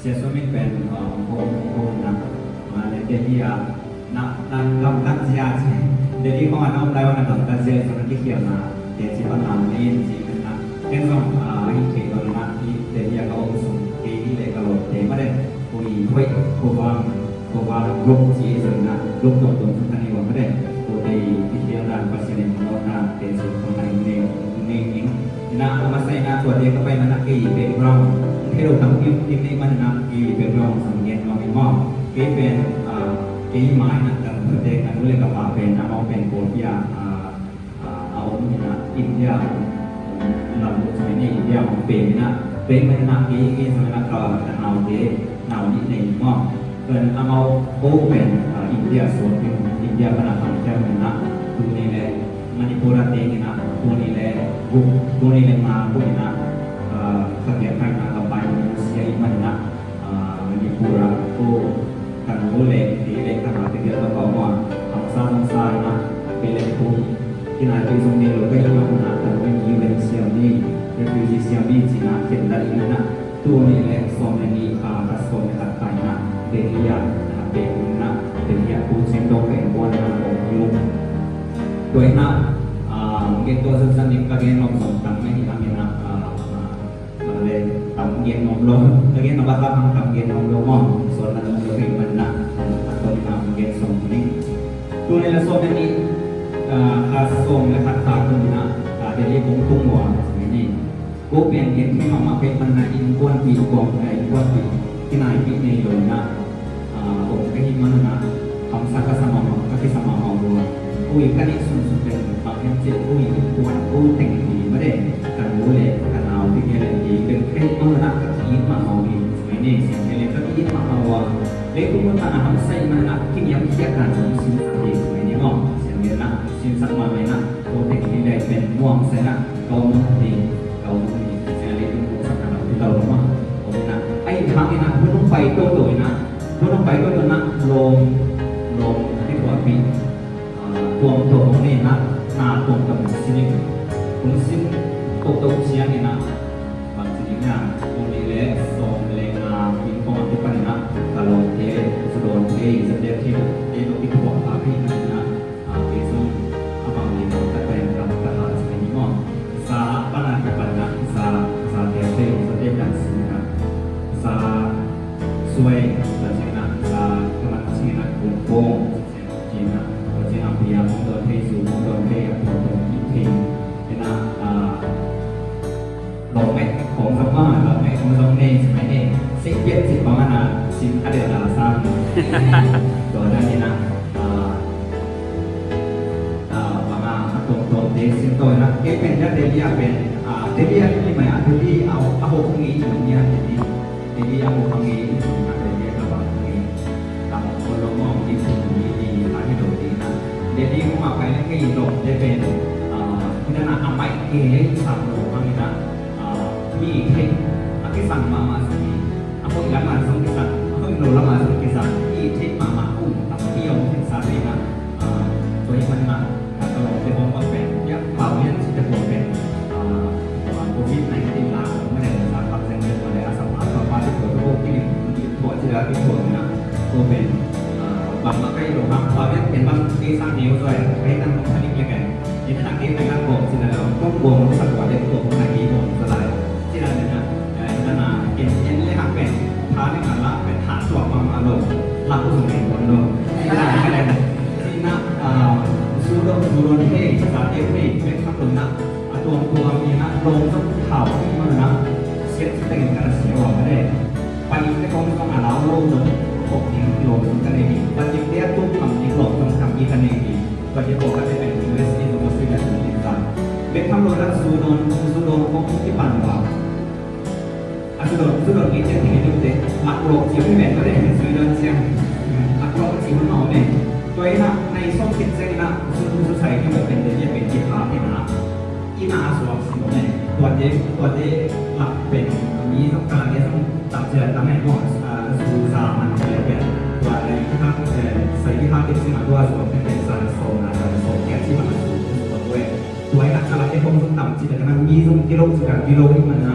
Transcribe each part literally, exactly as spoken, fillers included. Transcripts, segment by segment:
Sia Suan min pen, uh, hong ko, hong ko na, uh, le Delhi ah, na, na gamtat zia ci. Delhi khong ah na om lai ua na gamtat zia, so na kikhialna teci pan na om ni in ci na. Ken zong, uh, a hi thei lo na, i Delhi ah ka om sung, kei hi le ka lawmte mah le, ko i hoih, ko vang, ko vang group ci zong na, group tuamtuam sung ka nei ua mah le, ko te i kikhial dan Pasian in hong lawmna teci pan na om ni, om ni in. Ina, a masa ina tuate ka paina na kei background, kei lo tampi om kim nei man ina kei background sam gen nuam ing maw. Kei pen, ah, kei ma ina ka nute ka nu le ka pa pen amau pen Kawlpi ah, ah, ah, a om ina India, lam ut mai ni India om pen ina, pen man ina kei, kei sam ina ka, ka naute, nau nih nei maw. Pen amau ko pen, ah, India suak in, India pan a kham kiam in ah, tuni le Manipur ah teng in ah, tuni le guk, tuni le nga guk in ah, ah, ka kiam pai in ah, ka pai in ah, sia in man in ah, ah, Manipur ah ko kan ko le, kei le ka na te kiam ka pau ma, hamsa zong sa in ah, kei le ko kinai kei zong ne lo ka in ah, kan ko in U N siam ni, refugee siam ni, ci in ah, kiam dan in ah, Tuni le sawm le nih, ah, kha sawm le khat kha in ah, Delhi ah, ah, pek in ah, Delhi ah tu ciang dong ka innkuan in ah om hi uh. Tua in ah, ah, gen tua zanzan in ka gen nuam zong tam mah hi hang in ah, ah, ah, le tam gen nuam lo, ka gen nuam a tam, tam gen nuam lo maw, suan na nuam lo ka hih man in ah, a tua in ah gen sawm ni. Tuni le sawm le nih, ah, kha sawm le khat kha tuni in ah, ah, Delhi kong tung ua, ni. Ko pen gen thei mahmah ka hih manin ah innkuanpih kong, eh, innkuanpih kinaipih nei lo in ah, ah, om ka hih manin ah hamsa ka sa mahmah, ka kisa mahmah uh a. Ko i ka neih sunsun pen bang hiam cih leh ko i innkuan ko teng hi mah leh ka nu le ka nau te kia leh hi bek ka hih manin ah ka ki-it mahmah uh hi. Mei ni siam kia leh ka ki-it mahmah uh a. Leitung mun pan a hamsa i hih manin ah kiniamkhiatna hong sinsak hi. Mei ni maw siam kia leh sinsak mahmah in ah ko teng hi leh pen nuamsa in ah ka om hi. Ka om hi, sia leitung kong sak ka lau hi lau lo mah. Om na. Ahi hang in ah, hun hong pai toto in ah, hun hong pai toto in ah, lawm, lawm, a kithuahpih, ah, tuamtuam hong nei in ah, na tuamtuam hong sin in. Hong sin toto ciang in ah, bang ci ding hiam, tuni le sawm le nga kum kong a kipan in ah, ka lawmte, zu dawnte, zate, te, te, no kithuah a, a, in ah, Ah, kei zong a bang le bang tak pen kam ka ha ci ni maw. Za pan a kipan na, za, za tel te, za tel dan si na. Za suai, za ci na, za kaman ci na, kun kong, ci na. Za ci na, pia, mong don thei, zu, mong don thei, a, mong don thei. Ina, ah, Lawm meh, kong zong mah, lawm meh, kong zong nei, ci mai nei. Sih piat cih bang a na, sin a del a la sam. Tua dan in a, ah, ah, bang a, a tuamtuam te sin tawi na. Kei pen ya Delhi a pen, ah, Delhi a ni mai a, Delhi a, a hok ni, ni a Delhi. Delhi a hok ni, a Delhi a ka bang ni. Tam ko lo mong ni, ni, ni, ni, a hi lo ni na. Delhi kong a pai na kei lo, te pen, ah, ni na a mai kei, sam lo bang ni na. Ah, mi thei, a kisang mahmah zong hi. A hoih lamah zong kisang, a hoih lo lamah zong kisang. Mi thei mahmah kum tampi a om khinsa thei na. Ah, tua hi man na, ka ka lawmte hong bang pen, ya, pau yan ci te hong pen. Ah, ah, covid nineteen la, ma ne sa pak zeng zeng ma le a sa pa, pa, pa, ci tua, tua, ki lim, ki tua, ci la, ki tua na. Tua pen, ah, bang ma kai lo ha, pau yan pen bang, ki sa neu zoi, kai tan hong sa lim ya kai. Ina kei pen a kawm cih na lo, kong kawm sak kua dek tua kong na kei kawm sa lai. Cih na ina, eh, ina na, en, en le hak pen, tha le ngal la pen, tha tuak mahmah lo, lak uh zong en kawm lo. Ina, ina, ina, ah, zu dawn, zu dawn hei, za te hei, pen khak lo na, a tuam tuam ina, lawm zong thau hei mah na, siat cih tengin ka na sia ua ka le. Pai te kong zong a lau lo zong, kok ding lawm zong ka nei hi. Pai te a tuam kham ding lawm zong kham ding ka nei hi. Tua hi bawk a te pen U S A zong Australia zong ding ta. Bek tham lo dan zu dawn, zu dawn kong kipan ba. A zu dawn, zu dawn ngeite, ngeite, laklawh ci a pen ba te zu dawn ciang. Laklawh ci hun mah om e. Tua ina, nai sawm khit ciang ina, zu, zu sai ki ba pen te, pen ki ha te na. Ina a suak si om e. Tua te, tua te lak pen, mi zong ka lak e zong tam ci la tam e mo, a, zu za man ci la pen. Tua te ki ha, eh, sai ki ha te ci ma tua suak pen pen sa sawm na, sa sawm kia ci ma zu, zu tua tua e. Tua e nak ka lak e kong zong tam ci la ka na mi zong kilo ci la kilo i man na.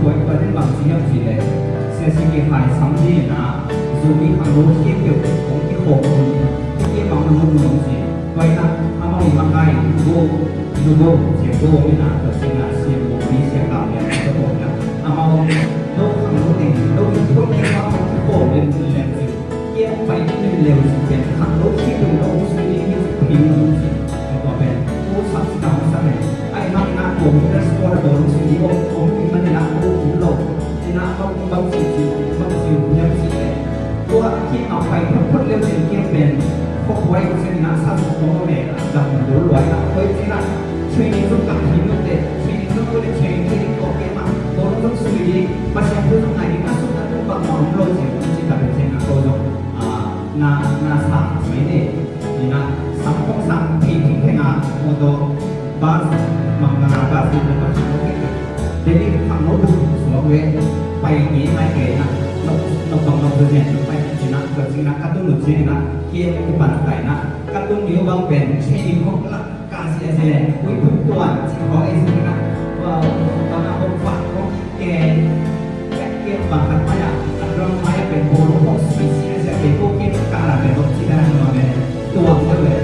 Tua in tua den bang ci hiam cih leh, siasi kihai sam ding in ah, Zomi khangno khempeuh hong kikhawm un, i kei bang na mun mun ci. Tua in ah amau i makai, Go, Nugo, Cia Go in ah, tua ci in ah, Sia Go, mi sia kau lian, tua tua in ah, amau, no khangno teng, no i khawm teng, amau kikhawm lian lian ci. Ken pai ding in leu ci pen, khangno khempeuh in ah hong sui ding hi ci, phing un ci. Tua pen, ko sap ci tang sa pen. Ahih manin ah, ko hong respond a bawl hong sui ding, hong, hong ding manin ah, ko um lo. Ci in ah, bang, bang ci, ci, bang ci, um hiam cih leh. Tua a kim a pai phot phot leu ci ken pen. Ko buai ko ci in ah, sa suk ko ko me, dam lo luai in ah. Ko ci in ah, training zong kap hi lo te, training zong ko le training, training ko ken ma. Ko zong sui ding, Pasian ko zong ngai ding, a suk a tung bang ma um lo ci, ci ta pen ci in ah, ko zong. Ah, na sa mai ne, ina, sam kong sam, thei thei thei nga, motor, bus, mang nga, bus, ina, bus, okay. Delhi Pai ngi mai kei na, nok nok bang nok tu zen pai kei na, ko cing na ka tun nu cing na, kien ki pan tai na, ka tun ni bang pen cing ni kok la ka si a se, ui pun tuan cing ko e cing na, wa bang a bang fa ko ke, ke bang kan maya, a dong maya pen bo ko si si a se ke ko ke ka la pen ko si da no me, tuang de le.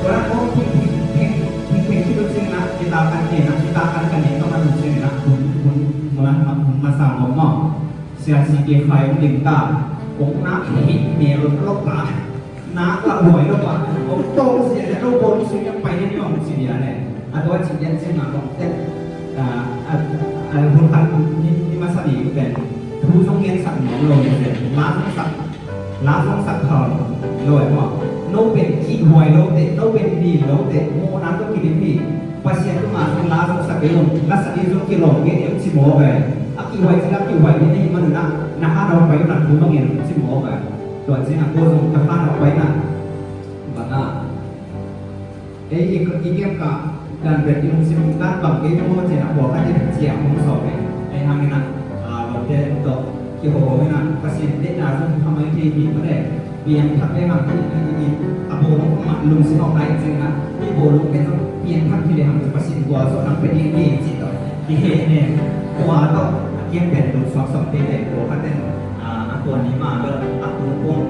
Ko la ko pun pun pun pun pun pun cing na, kita kan ke na, kita kan kan ni ko man cing na, pun pun Mula ma, masa ngom maw. Sia si ke khai ong lim ta. Ong nak hih mel lok la. Nak la huai lok la. Ong tong sia sia lo bon sia pai ni ong si dia le. A tua ci dia sia ngak ong tet. A, a, a, hun tan ni, ni masa ni pen. Thu zong ngen sak ngom lo ni sia. Ma zong sak La zong sak thau lo e maw. No pen kihhuai lote, no pen nin lote, muhna tawh kidim hi. Pasian tungah zong la zong sak ei un, la sak ei zong kilawm nge em ci mawk e. A kihhuai ci la kihhuai ni nei manun ah, na khan a pai un a thu mang en ci mawk e. Tua ci na ko zong ka khan a pai na. Bang a. Ei, i, i kiam ka dan bet i lungsim dan bang kei maw cih na kua ka ti ciang hong sawm ei. Ei hang ina, a, bang te tawh kiho ho ina Pasian deihna zong khamai thei hi mah le. Piangthak le hang i, i, i, i, a bawlung mah lungsim hong nai cih na i bawlung pen zong piangthak hi le hang Pasian kua sawh nang pe ding hi cih tawh. I he ne kua tawh a kiam pen lungsuak sawm te le kua ka ten, a, a kua ni mah bel a kung kung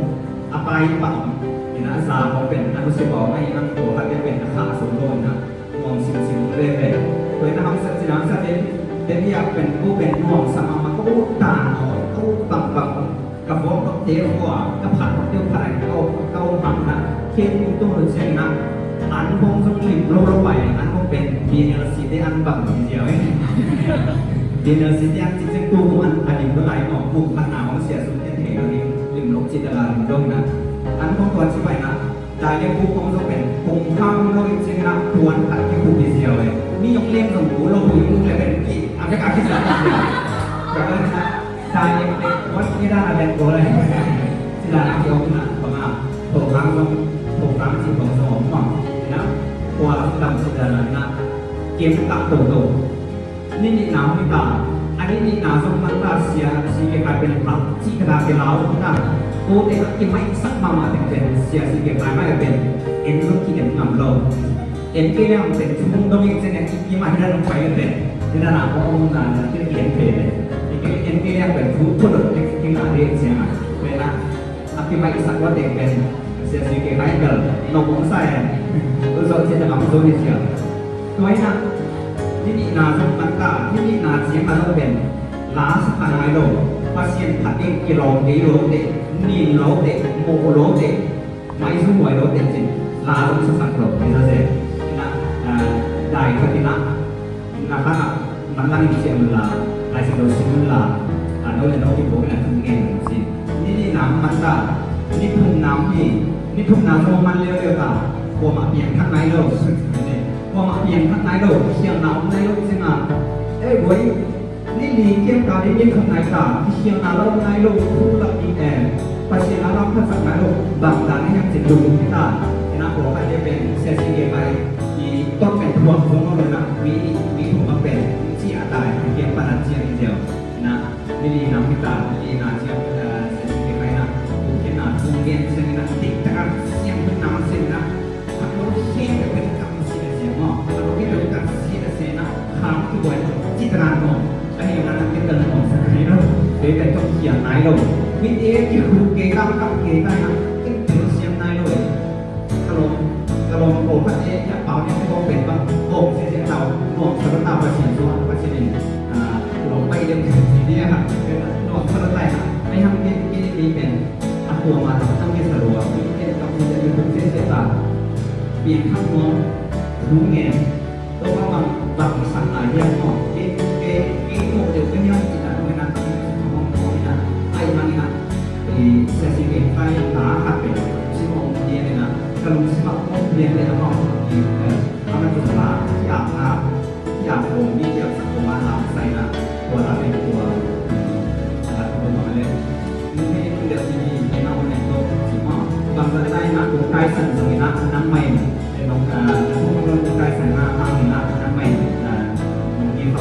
a pai pah om ina za hong pen a nusia pah om a ina kua khat te pen a khah sung lo ina nuam simsim veve. Tua ina hamsat cina hamsat te te biak pen ko pen nuam sa mahmah ko ut tan aw ko ut bangbang ka vuak nop te vua ka phat nop te phat ai ka ut ka ut bang ina khen tung tung lo ciang ina an hong zong lim lo lo pai an hong pen B N L C te an bang hi ziau eh. B N L C te an cik cik tu hong an a lim lo lai maw kum khat na hong sia sung Lim lo cih dala lim lo na. An kong tuan ci pai na. Dai le bu kong zo pen kong kham lo in cing na tuan khat ki bu ki ziau le. Mi yong lem zong bu lo bu yung le pen ki. A pen a ki sa ki ziau. Ka pen na. Dai le pen tuan ki dala pen ko le. Ci dala ki ong na. Bang a. Thong kham zong. Thong kham ci bang zong ong ma. Na. Kua dam ci dala na. Kiem tak to to. Ni nihna hong hi ta, a ni nihna zong man ta sia si ke kai pen lak ci ka da ke lau hong ta. Ko te a kimaihsak mahmah teng pen sia si ke kai mai pen en zong ki en ngam lo. En ke liang pen thu hong dong in zen en ki mah hi na dong pai pen. Hi na na ko hong na na ki en pe pen. En ke liang pen thu ko dot ki ngah de sia ngah. Pen na. A kimaihsak ua teng pen sia si ke kai bel no bong sa e. Tua zawh cian a ngam zo hi sia. Tua hi na ni nihna zong man ta ni nihna ciang a lo pen la sak a nai lo. Pasian phat ding kilawm kei lo te nin lo te muh lo te maizu huai lo te cin la zong sasak lo hi sa se. Na dai khat ina na khan a man lang in siam la lai sak lo sim la a no le no ki bo na thum ngen si ni ni na man ta ni thum na mi ni thum na zo man leo leo ta ko ma piang thak nai lo ko ma piang thak nai lo siang na om nai lo sing a ei boi ni ni kiam ta ni ni thum nai ta ki siang na lo nai lo thu la ki em Pasian a lam phat sak nai lo bang ta ni yang cin lu ni ta ina ko ka ye pen sia si ke bai I tot pen thuak zong lo na mi mi thuak bang pen ci a tai kiang pan a ciang i ziau na mi li na mi ta mi li na ciang se si ke kai na tu kiang na tu gen ciang na tik ta ka ciang pen na ma sin na a lo kiang pen kam si na ciang mo a lo kiang pen kam si na se na kham tu bai ci ta na mo a hi na kiang ta na mo sa kai lo de pen tok kiang nai lo mi e ki hu ke kam kam ke kai na kiang pen siang nai lo. Ka lawm, ka lawm pawl khat e, i a pau nih kong pen bang, kong sia sia tau, nuam sa lo tau Pasian tua, Pasian in, ah, lawm pai dem sia sia nia ha, nuam sa lo tai ha, ai hang ke, ke, ke pen, a kua ma lo, hang ke sa lo, ke, ke, ka pu sia sia sia sia ta, piang hang nuam, thu ngen, Tua bang bang i sang lai hiam maw? Kei, kei, kei muh deuh ka hiam cih na, tua hi na, kei muh deuh ka hiam cih na, tua hi na, ai man hi na, i sia si kei kai ta khat pen, si mawh mawh hiam hi na, ka lungsim ah mawh hiam hi na maw? I, eh, a man tua la, ki ak na, ki ak ko, mi ki ak sa ko ma na, sai na, tua la pen tua, a la tua ma le. Ni, ni, ni, ni, ni, ni, na, ni, ni, ni, ma, bang sa tai na, ko kai san zong hi na, nang mai. Tua, ah, tua, tua, tua, kai san na, hang na, na mai, ah, nong ki fa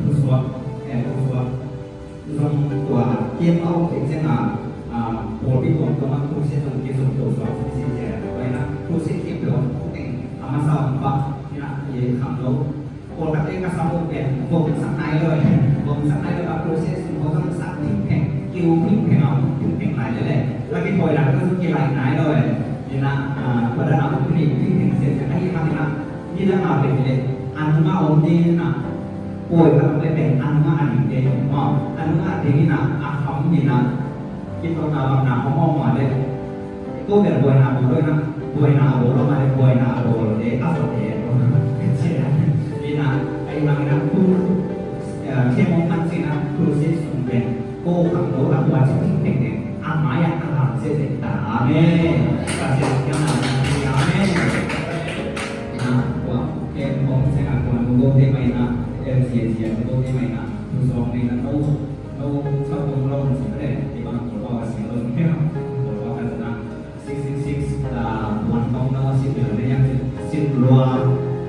thusuak, eh, thusuak zong tua kei a om kei ciang a, ah, pawlpi tuamtuam ah crusade zong kei zong tua suak sisi cia tua ina crusade kei tua om kei teng a masa om pa ina i kham lo. Pawlkhatte ka sam uh pen vom sak nai lo, vom sak nai lo a crusade sung ho zong sak thingtheng, kiu thingtheng a om thingtheng lai lele. La kithawi dan ka zong kilai nai lo ina, ah, tua dan a om thingtheng sia cia ahi hang ina. Nidang a pen le a nung a om ding ina, pawi khat le pen a nung a ding te maw, a nung a ding ina a kham ina, kitawlna bangna kham om mah le, ko bel buaina bawl lo ina, buaina a bawl lo mah le, buaina a bawl le a sawt e. Ina, ahi hang ina, tu, eh, khem om man ci ina, tu si sung pen ko kham lo a buai ci tengteng a mai a a lam sia sia ta. Amen. Pasian siang a, amen. Na, tua, ken hong siang a tua nu go te mai na, M C A siang nu go te mai na, tu song mai na, no, no, sa tong lo si pre, ti bang ko ba siang lo ni, ko ba ka na, six six six, ah, one kong no si pre, ne yang si, si lua,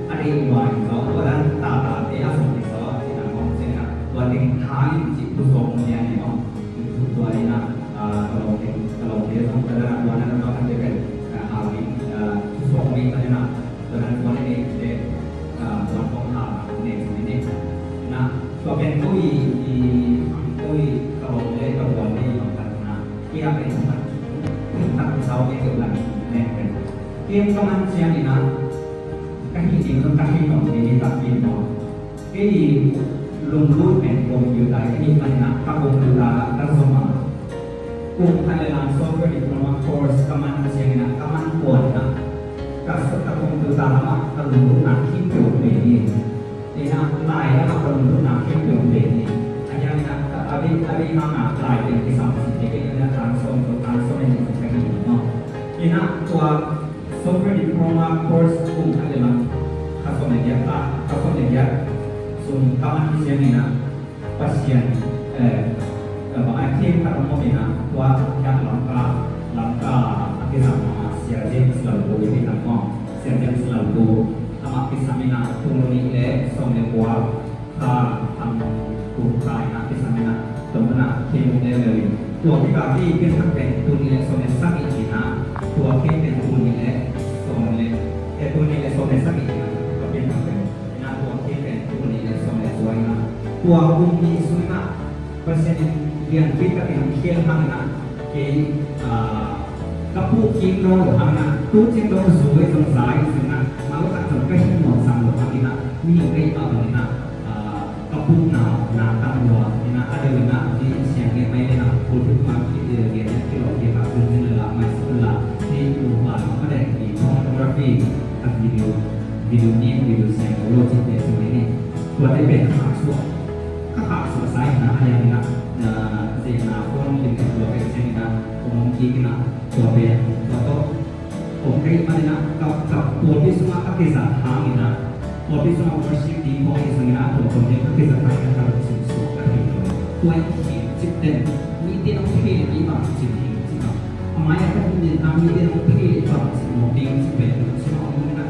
a di ba so, ko dan ta ta te a so ti so, si na hong siang a, tua ding thai si tu song ni a ni hong, tu tua ni na, ah, ka long te, ka long te so, ka dan a tua na ka kan te pen, ah, a di, ah, tu song ni ka na, Tua dan tua ne ne te, ah, tua kong ha ne ne ne. Na, tua pen ko i, i, ko i ka lawm le ka buan le i bang tak na. Kia pen tak, tak sau ne ke ulan ne pen. Kia ka man siang ina, ka hi ding ka hi nong ni tak in mo. Kei lunglut pen computer ka hih manin ah ka computer ka zom a, kum khat le lang software diploma course ka man ciangin ah ka man kuan ah ka, ka computer lam ah ka lunglutna khim peuh pen hi. Ina lai lam ah ka lunglutna khim peuh pen hi. A hiangin ah ka a bei a bei hang ah lai pen kisam sin te kei ina tang sawm tawh tang sawm le nih ka hi maw. Ina tua Software diploma course kum khat le lang kha sawm le giat ta, kha sawm le giat sung ka man hi ciangin ah Pasian, eh, eh, bang a thim khat om in ah tua khiat Lamka, Lamka a kisam ah Sia James Lalbu i kisam maw, Sia James Lalbu amah kisam in ah tul nih le sawm le kua Kha ang kung kai na kisam ina, tua muna kei mung le le. Tua kei ka kei kei thak pen tul nih le sawm le sagih ina, tua kei pen tul nih le sawm le, eh, tul nih le sawm le sagih ina, tua kei thak pen ina, tua kei pen tul nih le sawm le kua ina. Tua kum nih sung ina, Pasian in lian kei ka pen kei hang ina, kei, ah, ka pu kei lo hang ina, tu cin lo zu zong zai sung ina, ma lo ka zong ka hin lo sang lo hang ina, mi kei a lo ina, ah, Ka pukna na tam lua ina a deuh ina i siang ngen mai lena kultuk ma ki deuh ngen kilawm ki kha kun zin la mai suk la i lu ba ma deuh i pornography a video, video ni video siang lo cin te sung ni. Tua te pen ka khak suak, ka khak suak sa ina a yang ina, na zena phone lim tua pen siang ina kong ki ina tua pen tua to. Kong kei manin ah ka, ka pawlpi sungah a kizat hangin ah, pawlpi sungah worship team kong kei sungin ah, tua kong kei a kizat hangin ah, ka lungsim sung ka thei lo. Tua in thei cih pen, mite hong thei leh i bang cih thei cih bang. A mai-ah ka hong nin hang mite hong thei leh i bang cih mawk ding cih pen, lungsim ah hong nin ah,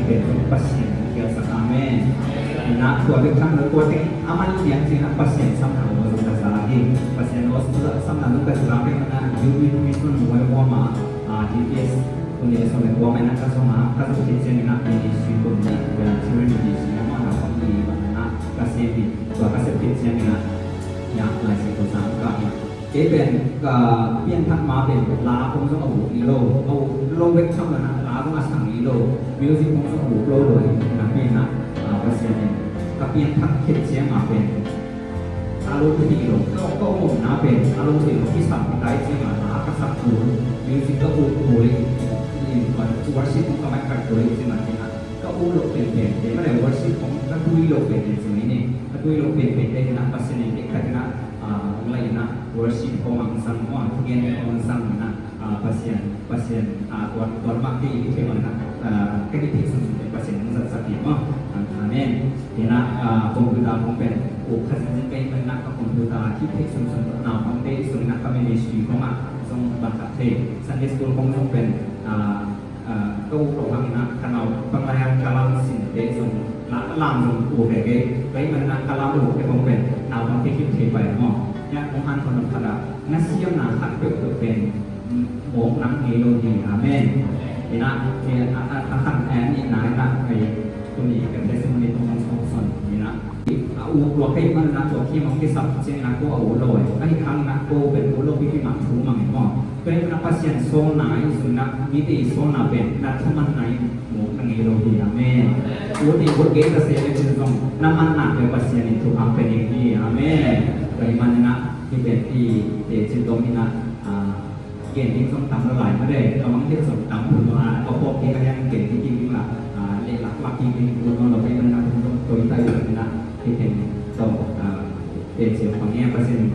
pen zong Pasian in kiatsak. Amen. Ina tua bek tham lo, tua teng a man lian cih ina Pasian samna aw zong ka za hi. Pasian aw samna zong ka za, pen ina youth ministry zong muai muama, ah, D P S tuni le sawm le kua mai na ka zong a, ka zong khit ciang ina ministry kum ni, ina children ministry na ma na pang ni ba na ka sem hi. Tua ka sep khit ciang ina, ya, Lai Siangtho sang ka hi. Kei pen ka pianthak ma pen la kong zong a uk ni lo, a uk lo bek tham lo na, la zong a sang ni lo, music kong zong a uk lo lo hi. Ina pi na, ah, Pasian in ka pianthak khit ciang a pen a lo thei lo, ka, ka omna pen a lo thei lo, kisam kitai ciang a la ka sak kul, music ka uk kul hi. In worship kong ka mai khat kul hi ciang a, ina ka uk lo penpen te, ma le worship kong ka tui lo penpen ciang a, ina ka tui lo penpen te ina Pasian in te khat ina, ah, hong lai ina worship kong ang sang, kong ang thugen kong ang sang ina, ah, Pasian, Pasian, ah, tuan, tuan mah kei i thei mah ina, ah, ka i thei sunsun te Pasian hong zatsak hi maw. Amen. Ina, ah, computer kong pen uk kha zenzen kei mah ina ka computer i thei sunsun naupangte i sung ina ka ministry kong ah zong bang khat thei. Sunday school kong zong pen, ah, ah, ka uk lo hang ina ka naupang lai a ka lam sin te zong la ka lam zong uk kei kei. Kei mah ina ka lam uk te kong pen naupangte i thei pai maw. Ina kong han kong nong khat a na siamna khat peuhpeuh pen mawk nak ngei lo hi. Amen. Ina, ina, a, a, a khan, eh, nihna ina, eh, tuni ka testimony tawh hong son ina. A uk tua kei man ina tua kim hong kisap ciang ina ko a uk lo, eh. Ahi hang ina ko pen uk lo pi pi mah thu mang hi maw. Tua ina Pasian sawlna i zong ina mite i sawlna pen ina thaman na i mawk na ngei lo hi. Amen. Ute ute gei ta se le cin zong na man na pen Pasian in thupha pen hi. Amen. Tua i man ina hi pen i te cin dong ina, ah, gen ding zong tam lo lai mah de, ka mang ding zong tam lo a, ka pawk ding a hiang gen ding ding la, ah, le lak lak ding ding lo lo pe na na zong toi tai lo na, hi pen zong, ah, pe sia pang ya Pasian